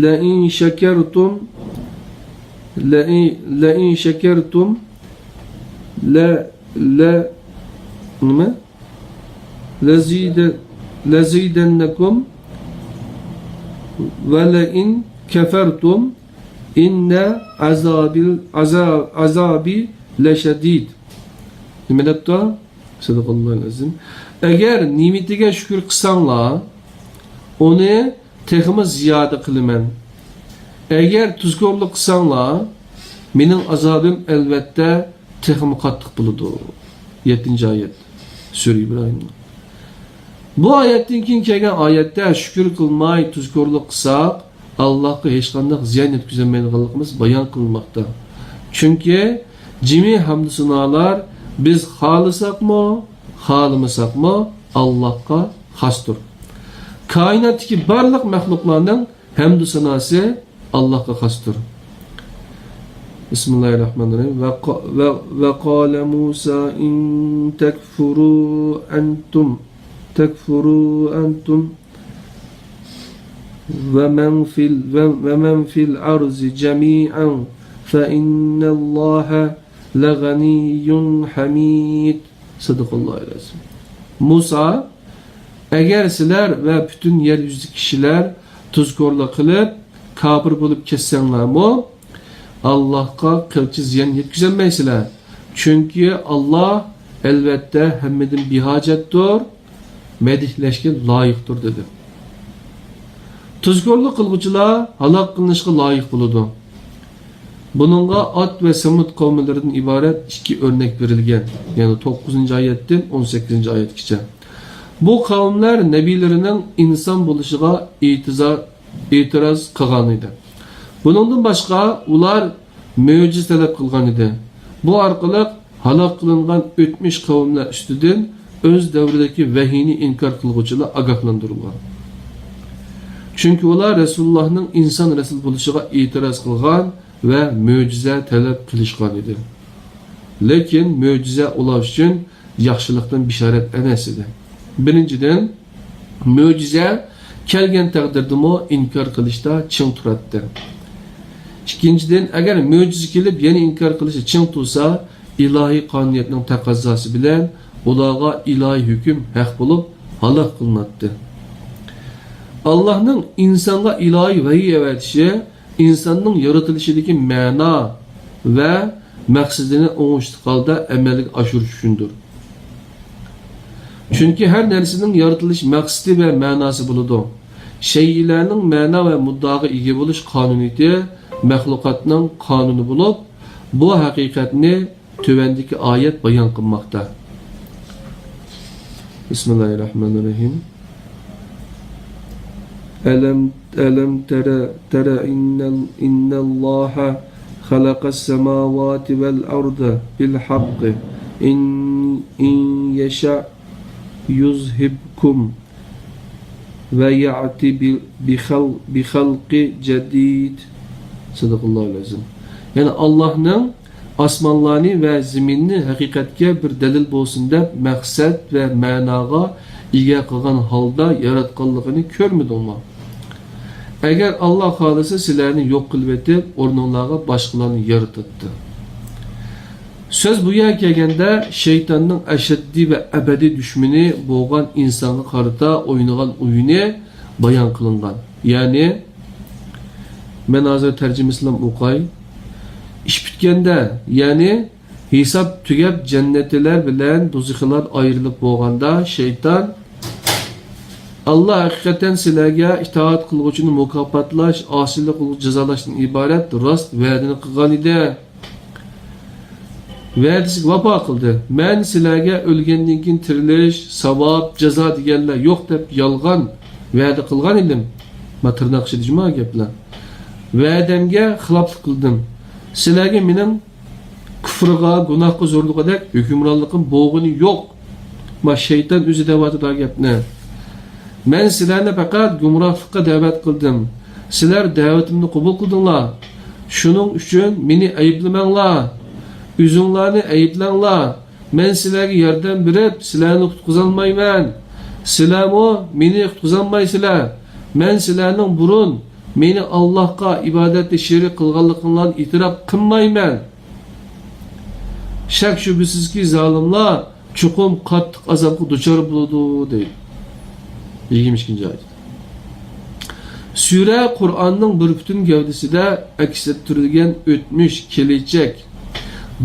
لَئِن شَكَرْتُمْ، لَئِن، لَئِن شَكَرْتُمْ، لَ، لَ، نېمە؟ لَزِيدَ، لَزِيدَنَّكُمْ، وَلَئِن كَفَرْتُمْ، إِنَّ عَذَابِ، عَذَابِ، عَذَابِ لَشَدِيدٌ. نېمە دەپتۇ؟ سەدىقاللاھۇل ئەزىم. ئەگەر نېمىتىگە شۈكۈر قىلساڭلار، ئۇنى تېخىمۇ زىيادە قىلىمەن. ئەگەر تۇزكورلۇق قىلساڭلار، مېنىڭ ئازابىم ئەلۋەتتە تېخىمۇ قاتتىق بولىدۇ. يەتتىنچى ئايەت. سۈرە ئىبراھىمنىڭ. بۇ ئايەتتىن كېيىن كەلگەن ئايەتتە شۈكۈر قىلماي تۇزكورلۇق قىلساق، ئاللاھقا ھېچقانداق زىيان يەتكۈزەلمەيدىغانلىقىمىز بايان قىلىنماقتا. چۈنكى جىمى ھەمدۇ سانالار بىز خالىساقمۇ، خالىمىساقمۇ ئاللاھقا خاستۇر. كائىناتتىكى بارلىق مەخلۇقلارنىڭ ھەمدۇ ساناسى ئاللاھقا خاستۇر. بىسمىللاھىررەھمانىررەھىم. ۋە قا-، ۋە، ۋە قالە مۇسا ئىن تەكفۇرۇ ئەنتۇم، تەكفۇرۇ ئەنتۇم ۋە مەن فىل، ۋە، ۋە مەن فىل ئەرزى جەمىئەن فە ئىننەللاھە لەغەنىييۇن ھەمىد. سەدىقاللاھۇل ئەزىم. مۇسا، ئەگەر سىلەر ۋە پۈتۈن يەر يۈزىدىكى كىشىلەر تۇزكورلۇق قىلىپ، كاپىر بولۇپ كەتسەڭلارمۇ، ئاللاھقا قىلچە زىيان يەتكۈزەلمەيسىلەر. چۈنكى ئاللاھ ئەلۋەتتە ھەممىدىن بىھاجەتتۇر، مەدھلەشكە لايىقتۇر، دېدى. تۇزكورلۇق قىلغۇچىلار ھالاك قىلىنىشقا لايىق بولىدۇ. بۇنىڭغا ئاد ۋە سەمۇد قەۋملىرىدىن ئىبارەت ئىككى ئۆرنەك بېرىلگەن، يەنى توققۇزىنچى ئايەتتىن ئون سەككىزىنچى ئايەتكىچە. بۇ قەۋملەر نەبىلىرىنىڭ ئىنسان بولۇشىغا ئېتىزا-، ئېتىراز قىلغان ئىدى. بۇنىڭدىن باشقا، ئۇلار مۆجىزە تەلەپ قىلغان ئىدى. بۇ ئارقىلىق ھالاك قىلىنغان ئۆتمۈش قەۋملەر ئۈستىدىن ئۆز دەۋرىدىكى ۋەھىينى ئىنكار قىلغۇچىلار ئاگاھلاندۇرۇلغان. چۈنكى ئۇلار رەسۇلۇللاھنىڭ ئىنسان رەسۇل بولۇشىغا ئېتىراز قىلغان ۋە مۆجىزە تەلەپ قىلىشقان ئىدى. لېكىن مۆجىزە ئۇلار ئۈچۈن ياخشىلىقتىن بېشارەت ئەمەس ئىدى. بىرىنچىدىن، مۆجىزە كەلگەن تەقدىردىمۇ ئىنكار قىلىشتا چىڭ تۇراتتى. ئىككىنچىدىن، ئەگەر مۆجىزە كېلىپ يەنە ئىنكار قىلىشتا چىڭ تۇرسا، ئىلاھىي قانۇنىيەتنىڭ تەقەززاسى بىلەن ئۇلارغا ئىلاھىي ھۆكۈم ھەق بولۇپ، ھالاك قىلىناتتى. ئاللاھنىڭ ئىنسانغا ئىلاھىي ۋەھىي ئەۋەتىشى ئىنساننىڭ يارىتىلىشىدىكى مەنا ۋە مەقسىتىنى ئوڭۇشلۇق ھالدا ئەمەلگە ئاشۇرۇش ئۈچۈندۇر. چۈنكى ھەر نەرسىنىڭ يارىتىلىش مەقسىتى ۋە مەناسى بولىدۇ. شەيئىلەرنىڭ مەنا ۋە مۇددىئاغا ئىگە بولۇش قانۇنىيىتى مەخلۇقاتنىڭ قانۇنى بولۇپ، بۇ ھەقىقەتنى تۆۋەندىكى ئايەت بايان قىلماقتا. بىسمىللاھىررەھمانىررەھىم. ألم، ألم تر، تر إن، إن الله خلق السماوات والأرض بالحق إن، إن يشأ يذهبكم ويأت ب، بخل، بخلق جديد. صدق الله العظيم. يەنى ئاللاھنىڭ ئاسمانلارنى ۋە زېمىننى ھەقىقەتكە بىر دەلىل بولسۇن دەپ مەقسەت ۋە مەناغا ئىگە قىلغان ھالدا ياراتقانلىقىنى كۆرمىدىڭمۇ؟ ئەگەر ئاللا خالىسا سىلەرنى يوق قىلىۋېتىپ، ئورنۇڭلارغا باشقىلارنى يارىتاتتى. سۆز بۇ يەرگە كەلگەندە، شەيتاننىڭ ئەشەددىي ۋە ئەبەدىي دۈشمىنى بولغان ئىنسانغا قارىتا ئوينىغان ئويۇنى بايان قىلىنغان. يەنى، مەن ھازىر تەرجىمىسىنى ئوقاي. ئىش پۈتكەندە، يەنى ھېساب تۈگەپ، جەننەتلىلەر بىلەن دوزىخلار ئايرىلىپ بولغاندا، شەيتان، ئاللا ھەقىقەتەن سىلەرگە ئىتائەت قىلغۇچىنى مۇكاپاتلاش، ئاسىيلىق قىلغۇچىنى جازالاشتىن ئىبارەت راست ۋەدىنى قىلغان ئىدى. ۋەدىسىگە ۋاپا قىلدى. مەن سىلەرگە ئۆلگەندىن كېيىن تىرىلىش، ساۋاب، جازا دېگەنلەر يوق دەپ يالغان ۋەدە قىلغان ئىدىم. ما تىرناق ئىچىدە جۇما گەپلەر. ۋەدەمگە خىلاپلىق قىلدىم. سىلەرگە مېنىڭ كۇفرغا، گۇناھقا زورلىغۇدەك ھۆكۈمرانلىقىم بولغىنى يوق. ما شەيتان ئۆزى دەۋاتىدۇ گەپنى. مەن سىلەرنى پەقەت گۇمراھلىققا دەۋەت قىلدىم. سىلەر دەۋىتىمنى قوبۇل قىلدىڭلار. شۇنىڭ ئۈچۈن مېنى ئەيىبلىمەڭلار. ئۆزۈڭلارنى ئەيىبلەڭلار. مەن سىلەرگە ياردەم بېرىپ، سىلەرنى قۇتقۇزالمايمەن. سىلەرمۇ مېنى قۇتقۇزالمايسىلەر. مەن سىلەرنىڭ بۇرۇن مېنى ئاللاھقا ئىبادەتتە شېرىك قىلغانلىقىڭلارنى ئېتىراپ قىلمايمەن. شەك-شۈبھىسىزكى، زالىملار چوقۇم قاتتىق ئازابقا دۇچار بولىدۇ، دەيدۇ. يىگىرمە ئىككىنچى ئايەت. سۈرە قۇرئاننىڭ بىر پۈتۈن گەۋدىسىدە ئەكس ئەتتۈرۈلگەن ئۆتمۈش، كېلەچەك،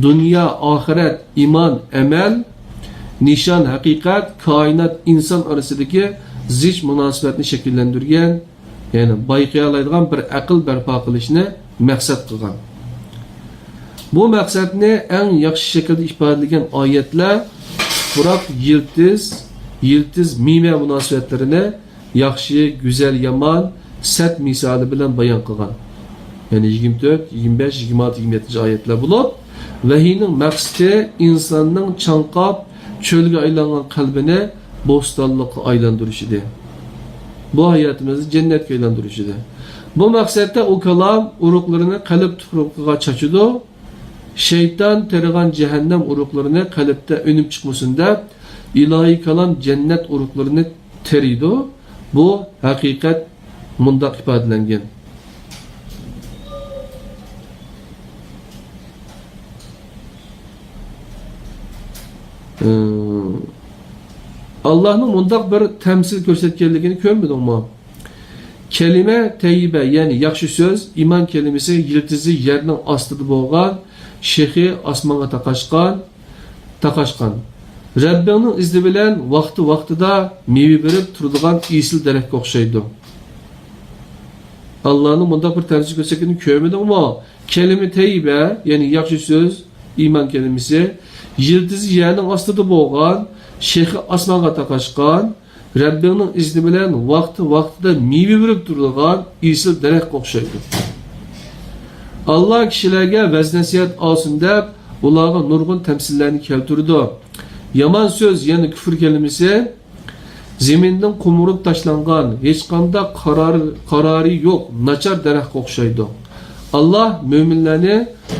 دۇنيا، ئاخىرەت، ئىمان، ئەمەل، نىشان، ھەقىقەت، كائىنات، ئىنسان ئارىسىدىكى زىچ مۇناسىۋەتنى شەكىللەندۈرگەن، يەنى بايقىيالايدىغان بىر ئەقىل بەرپا قىلىشنى مەقسەت قىلغان. بۇ مەقسەتنى ئەڭ ياخشى شەكىلدە ئىپادىلىگەن ئايەتلەر تۇپراق، يىلتىز، يىلتىز، مېۋە مۇناسىۋەتلىرىنى ياخشى، گۈزەل، يامان، سەت مىسالى بىلەن بايان قىلغان. يەنى يىگىرمە تۆت، يىگىرمە بەش، يىگىرمە ئالتە، يىگىرمە يەتتىنچى ئايەتلەر بولۇپ، ۋەھىينىڭ مەقسىتى ئىنساننىڭ چاڭقاپ، چۆلگە ئايلانغان قەلبىنى بوستانلىققا ئايلاندۇرۇش ئىدى. بۇ ھاياتىمىزنى جەننەتكە ئايلاندۇرۇش ئىدى. بۇ مەقسەتتە ئۇ كالام ئۇرۇقلىرىنى قەلب تۇپرىقىغا چاچىدۇ. شەيتان تېرىغان جەھەننەم ئۇرۇقلىرىنى قەلبتە ئۈنۈپ چىقمىسۇن دەپ، ئىلاھىي كالام جەننەت ئۇرۇقلىرىنى تېرىيدۇ. بۇ ھەقىقەت مۇنداق ئىپادىلەنگەن. ئاللاھنىڭ مۇنداق بىر تەمسىل كۆرسەتكەنلىكىنى كۆرمىدىڭمۇ؟ كەلىمە تەييىبە، يەنى ياخشى سۆز، ئىمان كەلىمىسى يىلتىزى يەرنىڭ ئاستىدا بولغان، شېخى ئاسمانغا تاقاشقان، تاقاشقان. رەببىڭنىڭ ئىزنى بىلەن ۋاقتى-ۋاقتىدا مېۋە بېرىپ تۇرىدىغان ئېسىل دەرەخكە ئوخشايدۇ. ئاللانىڭ مۇنداق بىر تەمسىل كۆرسەتكىنىنى كۆرمىدىڭمۇ؟ كەلىمە تەييىبە، يەنى ياخشى سۆز، ئىمان كەلىمىسى، يىلتىزى يەرنىڭ ئاستىدا بولغان، شېخى ئاسمانغا تاقاشقان، رەببىڭنىڭ ئىزنى بىلەن ۋاقتى-ۋاقتىدا مېۋە بېرىپ تۇرىدىغان ئېسىل دەرەخكە ئوخشايدۇ. ئاللا كىشىلەرگە ۋەز-نەسىھەت ئالسۇن دەپ، ئۇلارغا نۇرغۇن تەمسىللەرنى كەلتۈرىدۇ. يامان سۆز، يەنى كۇفر كەلىمىسى، زېمىندىن قومۇرۇپ تاشلانغان، ھېچقانداق قارار، قارارى يوق، ناچار دەرەخكە ئوخشايدۇ. ئاللا مۆمىنلەرنى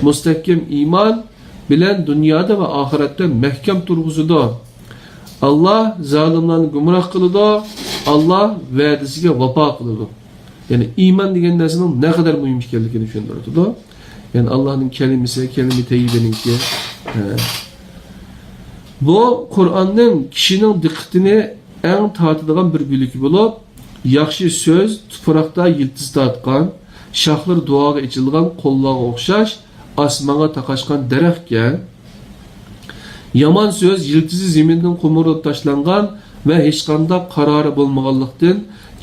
مۇستەھكەم ئىمان بىلەن دۇنيادا ۋە ئاخىرەتتە مەھكەم تۇرغۇزىدۇ. ئاللا زالىملارنى گۇمراھ قىلىدۇ. ئاللا ۋەدىسىگە ۋاپا قىلىدۇ. يەنى ئىمان دېگەن نەرسىنىڭ نەقەدەر مۇھىم ئىكەنلىكىنى چۈشەندۈرۈۋاتىدۇ. يەنى ئاللانىڭ كەلىمىسى، كەلىمە تەييىبىنىڭكى. ھە. بۇ قۇرئاننىڭ كىشىنىڭ دىققىتىنى ئەڭ تارتىدىغان بىر بۆلىكى بولۇپ، ياخشى سۆز تۇپراقتا يىلتىز تارتقان، شاخلىرى دۇئاغا ئېچىلغان قوللارغا ئوخشاش ئاسمانغا تاقاشقان دەرەخكەن. يامان سۆز يىلتىزى زېمىندىن قومۇرۇلۇپ تاشلانغان ۋە ھېچقانداق قارارى بولمىغانلىقتىن،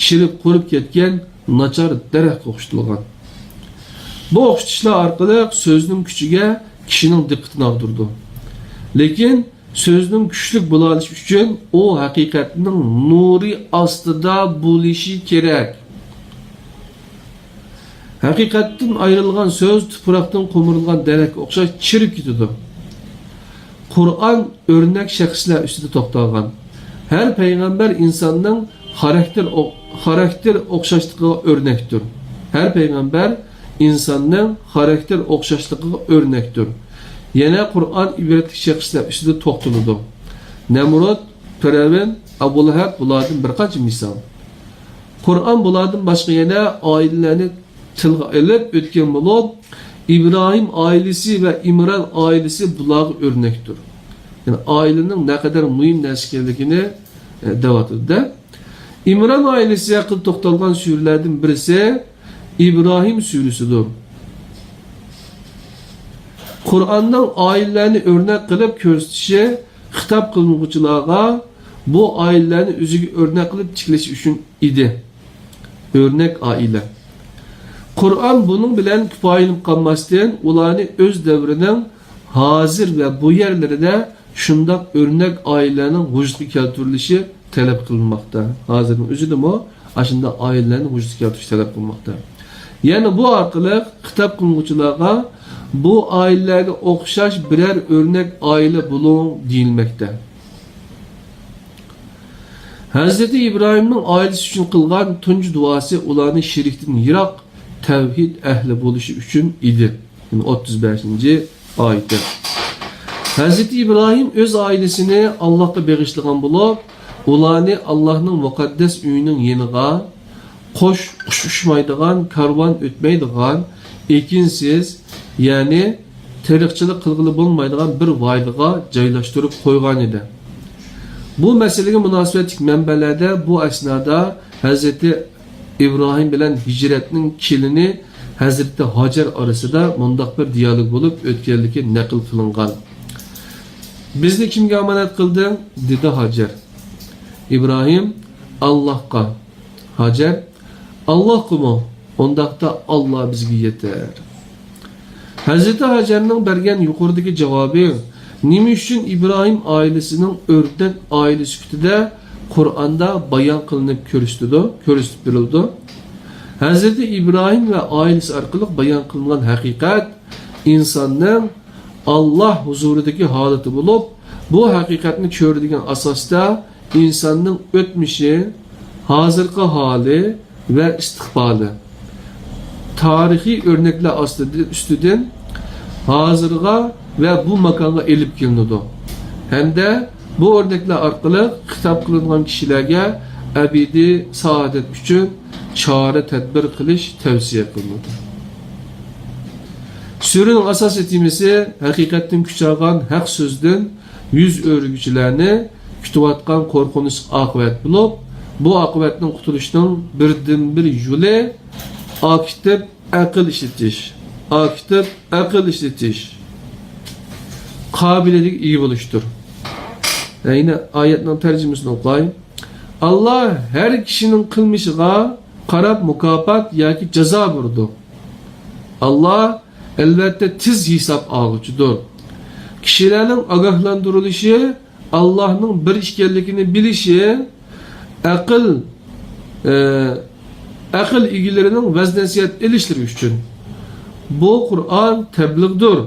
چىرىپ قۇرۇپ كەتكەن ناچار دەرەخكە ئوخشىتىلغان. بۇ ئوخشىتىشلار ئارقىلىق سۆزنىڭ كۈچىگە كىشىنىڭ دىققىتىنى ئاغدۇرىدۇ. لېكىن سۆزنىڭ كۈچلۈك بولالىشى ئۈچۈن ئۇ ھەقىقەتنىڭ نۇرى ئاستىدا بولۇشى كېرەك. ھەقىقەتتىن ئايرىلغان سۆز تۇپراقتىن قومۇرۇلغان دەرەخكە ئوخشاش چىرىپ كېتىدۇ. قۇرئان ئۆرنەك شەخسلەر ئۈستىدە توختالغان. ھەر پەيغەمبەر ئىنساننىڭ خاراكتېر ئو-، خاراكتېر ئوخشاشلىقىغا ئۆرنەكتۇر. ھەر پەيغەمبەر ئىنساننىڭ خاراكتېر ئوخشاشلىقىغا ئۆرنەكتۇر. يەنە قۇرئان ئىبرەتلىك شەخسلەر ئۈستىدە توختىلىدۇ. نەمرۇت، پىرئەۋن، ئەبۇلەھەب بۇلاردىن بىر قانچە مىسال. قۇرئان بۇلاردىن باشقا يەنە ئائىلىلەرنى تىلغا ئېلىپ ئۆتكەن بولۇپ، ئىبراھىم ئائىلىسى ۋە ئىمران ئائىلىسى بۇلارغا ئۆرنەكتۇر. يەنى ئائىلىنىڭ نەقەدەر مۇھىم نەرسە ئىكەنلىكىنى، ئە، دەۋاتىدۇ-دە. ئىمران ئائىلىسى ھەققىدە توختالغان سۈرىلەردىن بىرسى ئىبراھىم سۈرىسىدۇر. قۇرئاننىڭ ئائىلىلەرنى ئۆرنەك قىلىپ كۆرسىتىشى خىتاب قىلىنغۇچىلارغا بۇ ئائىلىلەرنى ئۆزىگە ئۆرنەك قىلىپ تىكلىشى ئۈچۈن ئىدى. ئۆرنەك ئائىلە. قۇرئان بۇنىڭ بىلەن كۇپايىلىنىپ قالماستىن، ئۇلارنى ئۆز دەۋرىنىڭ ھازىر ۋە بۇ يەرلىرىدە شۇنداق ئۆرنەك ئائىلىلەرنىڭ ۋۇجۇدقا كەلتۈرۈلۈشى تەلەپ قىلىنماقتا. ھازىرنىڭ ئۆزىدىمۇ ئاشۇنداق ئائىلىلەرنى ۋۇجۇدقا كەلتۈرۈش تەلەپ قىلىنماقتا. يەنە بۇ ئارقىلىق خىتاب قىلىنغۇچىلارغا بۇ ئائىلىلەرگە ئوخشاش بىرەر ئۆرنەك ئائىلە بولۇڭ دېيىلمەكتە. ھەزرىتى ئىبراھىمنىڭ ئائىلىسى ئۈچۈن قىلغان تۇنجى دۇئاسى ئۇلارنى شىركتىن يىراق، تەۋھىد ئەھلى بولۇشى ئۈچۈن ئىدى. يەنى ئوتتۇز بەشىنچى ئايىتى. ھەزرىتى ئىبراھىم ئۆز ئائىلىسىنى ئاللاھقا بېغىشلىغان بولۇپ، ئۇلارنى ئاللاھنىڭ مۇقەددەس ئۆيىنىڭ يېنىغا، قۇش، قۇش ئۇچمايدىغان، كارۋان ئۆتمەيدىغان، ئېكىنسىز، يەنى تېرىقچىلىق قىلغىلى بولمايدىغان بىر ۋادىغا جايلاشتۇرۇپ قويغان ئىدى. بۇ مەسىلىگە مۇناسىۋەتلىك مەنبەلەردە بۇ ئەسنادا ھەزرىتى ئىبراھىم بىلەن ھىجرەتنىڭ كېلىنى ھەزرىتى ھاجەر ئارىسىدا مۇنداق بىر دىيالوگ بولۇپ ئۆتكەنلىكى نەقىل قىلىنغان. «بىزنى كىمگە ئامانەت قىلدىڭ؟» دېدى ھاجەر. ئىبراھىم: «ئاللاھقا.» ھاجەر: «ئاللاھقىمۇ؟ ئۇنداقتا ئاللا بىزگە يېتەر.» ھەزرىتى ھاجەرنىڭ بەرگەن يۇقىرىدىكى جاۋابى نېمە ئۈچۈن ئىبراھىم ئائىلىسىنىڭ ئۆردەك ئائىلە سۈپىتىدە قۇرئاندا بايان قىلىنىپ كۆرسىتىدۇ، كۆرسىتىپ بېرىلىدۇ؟ ھەزرىتى ئىبراھىم ۋە ئائىلىسى ئارقىلىق بايان قىلىنغان ھەقىقەت ئىنساننىڭ ئاللا ھۇزۇرىدىكى ھالىتى بولۇپ، بۇ ھەقىقەتنى كۆرىدىغان ئاساستا ئىنساننىڭ ئۆتمۈشى، ھازىرقى ھالى ۋە ئىستىقبالى تارىخىي ئۆرنەكلەر ئاستىدا، ئۈستىدىن ھازىرغا ۋە بۇ ماكانغا ئېلىپ كېلىنىدۇ ھەمدە بۇ ئۆرنەكلەر ئارقىلىق خىتاب قىلىنغان كىشىلەرگە ئەبەدىي سائادەت ئۈچۈن چارە-تەدبىر قىلىش تەۋسىيە قىلىنىدۇ. سۈرىنىڭ ئاساسىي تېمىسى ھەقىقەتتىن كۈچ ئالغان ھەق سۆزدىن يۈز ئۆرۈگۈچىلەرنى كۈتۈۋاتقان قورقۇنچلۇق ئاقىۋەت بولۇپ، بۇ ئاقىۋەتتىن قۇتۇلۇشنىڭ بىردىنبىر يولى ئاكتىپ ئەقىل ئىشلىتىش، ئاكتىپ ئەقىل ئىشلىتىش قابىلىيىتىگە ئىگە بولۇشتۇر. يەنە ئايەتنىڭ تەرجىمىسىنى ئوقۇي. ئاللا ھەر كىشىنىڭ قىلمىشىغا قاراپ مۇكاپات ياكى جازا بېرىدۇ. ئاللا ئەلۋەتتە تېز ھېساب ئالغۇچىدۇر. كىشىلەرنىڭ ئاگاھلاندۇرۇلۇشى، ئاللانىڭ بىر ئىكەنلىكىنى بىلىشى، ئەقىل، ئە، ئەقىل ئىگىلىرىنىڭ ۋەز-نەسىھەت ئېلىشلىرى ئۈچۈن. بۇ قۇرئان تەبلىغدۇر،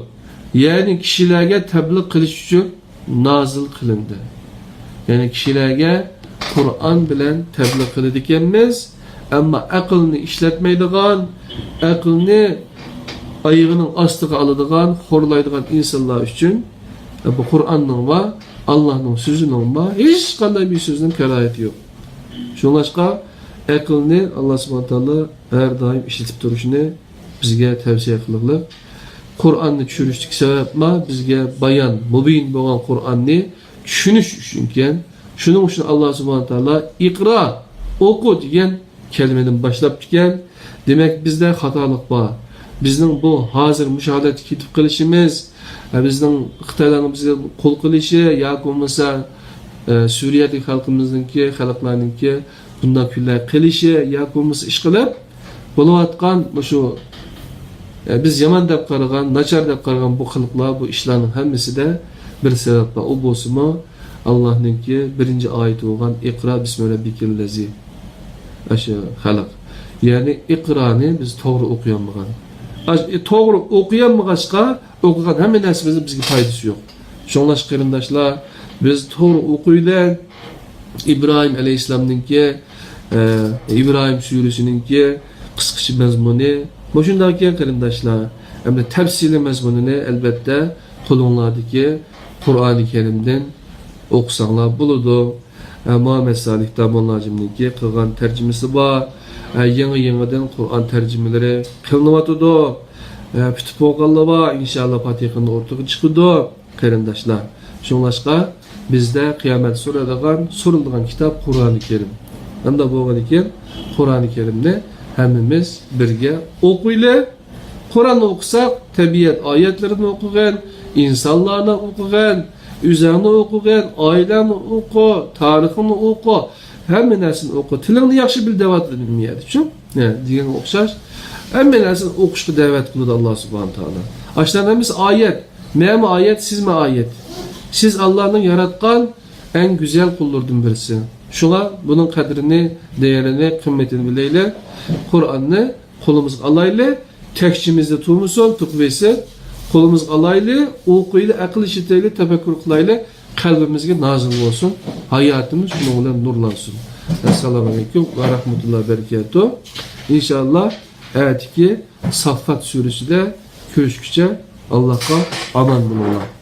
يەنى كىشىلەرگە تەبلىغ قىلىش ئۈچۈن نازىل قىلىندى. يەنى كىشىلەرگە قۇرئان بىلەن تەبلىغ قىلىدىكەنمىز، ئەمما ئەقىلنى ئىشلەتمەيدىغان، ئەقىلنى ئايىغىنىڭ ئاستىغا ئالىدىغان، خورلايدىغان ئىنسانلار ئۈچۈن بۇ قۇرئاننىڭمۇ، ئاللانىڭ سۆزىنىڭمۇ ھېچقانداق بىر سۆزنىڭ كارايىتى يوق. شۇڭلاشقا ئەقىلنى ئاللا سۇبھانەھۇ ۋە تائالا ھەر دائىم ئىشلىتىپ تۇرۇشنى بىزگە تەۋسىيە قىلغىلى. قۇرئاننى چۈشۈرۈشتىكى سەۋەبمۇ بىزگە بايان، مۇبىن بولغان قۇرئاننى چۈشىنىش ئۈچۈنكەن. شۇنىڭ ئۈچۈن ئاللا سۇبھانەھۇ ۋە تائالا «ئىقرا»، ئوقۇ دېگەن كەلىمىدىن باشلاپتىكەن. دېمەك، بىزدە خاتالىق بار. بىزنىڭ بۇ ھازىر مۇشۇ ھالەتكە كېتىپ قېلىشىمىز، ھە، بىزنىڭ خىتايلارنىڭ بىزگە قول قىلىشى ياكى بولمىسا، ئە، سۈرىيەدىكى خەلقىمىزنىڭكى، خەلقلەرنىڭكى بۇنداق كۈنلەر قېلىشى ياكى بولمىسا ئىشقىلىپ بولۇۋاتقان مۇشۇ، ئە، بىز يامان دەپ قارىغان، ناچار دەپ قارىغان بۇ قىلىقلار، بۇ ئىشلارنىڭ ھەممىسىدە بىر سەۋەب بار. ئۇ بولسىمۇ، ئاللاھنىڭكى بىرىنچى ئايىتى بولغان «ئىقرا بىسمى رەببىكەللەزى». ئاشۇ خەلق. يەنى ئىقرانى بىز توغرا ئوقۇيالمىغان. ئاش-، ئى، توغرا ئوقۇيالمىغاچقا، ئوقۇغان ھەممە نەرسىمىزنىڭ بىزگە پايدىسى يوق. شۇڭلاشقا قېرىنداشلار، بىز توغرا ئوقۇيلى. ئىبراھىم ئەلەيھىسسالامنىڭكى، ئە، ئىبراھىم سۈرىسىنىڭكى قىسقىچە مەزمۇنى مۇشۇنداق ئىكەن، قېرىنداشلار. ئەمدى تەپسىلىي مەزمۇنىنى، ئەلبەتتە، قولۇڭلاردىكى قۇرئانى كەرىمدىن ئوقۇساڭلار بولىدۇ. ئە، مۇھەممەد سالىھ داموللاجىمنىڭكى قىلغان تەرجىمىسى بار. ئە، يېڭى-يېڭىدىن قۇرئان تەرجىمىلىرى قىلىنىۋاتىدۇ. ئە، پۈتۈپ بولغانلار بار، ئىنشائاللا، پاتىخىنى ئورتىغا چىقىدۇ، قېرىنداشلار. شۇڭلاشقا، بىزدە قىيامەت سورىلىدىغان، سورىلىدىغان كىتاب قۇرئانى كەرىم. ئەمدى بولغاندىكىن، قۇرئانى كەرىمنى ھەممىمىز بىرگە ئوقۇيلى. قۇرئاننى ئوقۇساق، تەبىئەت ئايەتلىرىنى ئوقۇغىن، ئىنسانلارنى ئوقۇغىن، ئۆزۈڭنى ئوقۇغىن، ئائىلەڭنى ئوقۇ، تارىخىڭنى ئوقۇ، ھەممە نەرسىنى ئوقۇ. تىلىڭنى ياخشى بىل دەۋاتىدۇ نېمە يەردە، چۈ؟ نە، دېگەنگە ئوخشاش. ھەممە نەرسىنى ئوقۇشقا دەۋەت قىلىدۇ ئاللا سۇبھانە تائالا. ئاشۇلارنىڭ ھەممىسى ئايەت. مەنمۇ ئايەت، سىزمۇ ئايەت. سىز ئاللانىڭ ياراتقان ئەڭ گۈزەل قۇللىرىدىن بىرسى. شۇڭا بۇنىڭ قەدرىنى، دەيرىنى، قىممىتىنى بىلەيلى. قۇرئاننى قولىمىزغا ئالايلى، تەكچىمىزدە تۇرمىسۇن، تۇغۇپ بېسىپ، قولىمىزغا ئالايلى، ئوقۇيلى، ئەقىل ئىشلىتەيلى، تەپەككۇر قىلايلى، قەلبىمىزگە نازىل بولسۇن، ھاياتىمىز شۇنىڭ بىلەن نۇرلانسۇن. ئەسسالامۇ ئەلەيكۇم ۋە رەھمەتۇللاھى ۋە بەرىكاتۇھ. ئىنشائاللا، ئەتىكى ساففات سۈرىسىدە كۆرۈشكىچە ئاللاھقا ئامان بولۇڭلار.